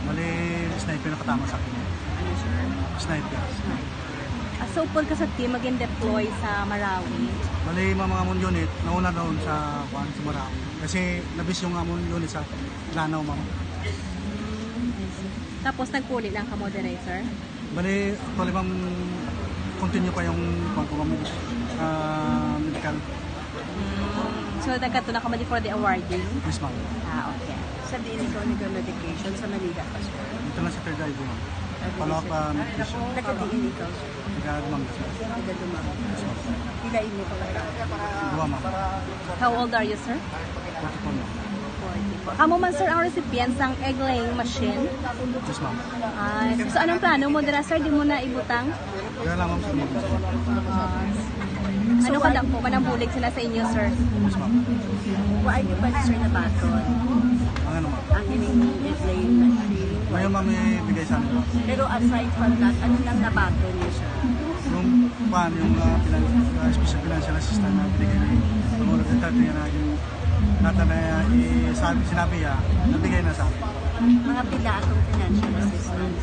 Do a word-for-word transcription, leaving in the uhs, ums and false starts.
Bali, sniper nakatama sa akin. Sniper. Ah, so, upod ka sa team, maging deploy sa Marawi. Bali, mga mga amon unit, nauna doon sa, kuan, sa Marawi. Kasi nabis yung amon unit sa Lanao, ma'am. Tapos, nagpuli lang ka mo dire, sir? Bali, actually, ma'am, continue pa yung, kuan ko, ma'am, ah, medical. So, nagkadto na ka mo di for the awarding? Yes, ma'am. Ah, okay. Sa diin ikaw nag-medication sa Manila pa, sir? Dito lang sa Third Eye, ma'am. Follow up, ah, medication. Taga diin ikaw, sir? Taga Dumangas, ma'am. Taga Dumangas. Pila imo ka? Dua, ma'am. How old are you, sir? Forty-four, ma'am. Kamo man, sir, ang recipient sang egg laying machine? Yes, ma'am. Ah, so, anong plano mo dira, sir? Di mo na ibutang? Kaya lang, ma'am, sa mga. Ano ka po man ang bulig sila sa inyo, sir? Yes, ma'am. Wa ay pa, sir, nabaton Ang ano, ma'am? ang ining egg laying machine. Ngayon, ma'am, ibigay sa amin, ma'am. Pero aside from that, ano nang nabaton niyo, sir? Yung, kuan, yung uh, finan- uh, special financial assistance na binigay ni Pangulo Duterte na yung nata na isabi, sinabi niya, nabigay na sa amin. Mga pila atong financial assistance?